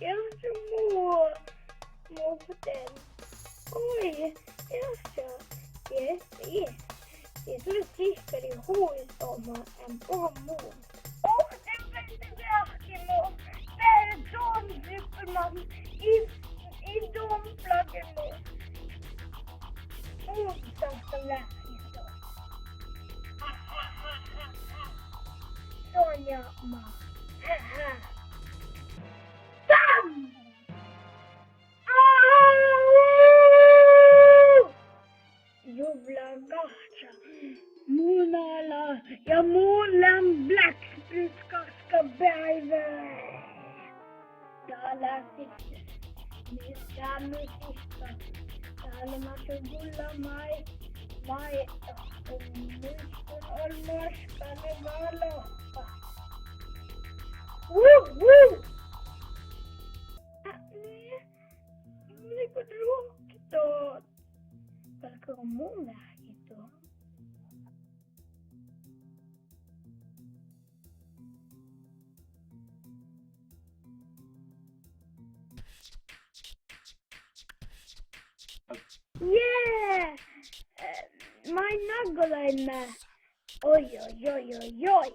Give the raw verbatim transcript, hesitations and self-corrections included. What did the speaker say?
Easka mu, muhtin. Oi, easka. Dieid, dieid. Dieid, du sihkkarit hui somá, en bohon mun. Oh, den vei de veahki mu. Bere don sihkkarman. I, i don blage mu. Mun sáhtán veahkit don. Sonja ma. Bam! Au! Juvla gahččá. Mun ala ja mun lean Black Spruce gaskabeaivve. Dá lea sihkka. Mis dál mun sihkkan? Dál lea makkár gulla maid, maid, muittán olmmoš, gal lea vála. Woo, woo! Ää, nie. Mun lean go ruoktot. Galgá mun veahkit don? Yeah! Eh, maid naggolain lea? Oi, oi, oi, oi, oi.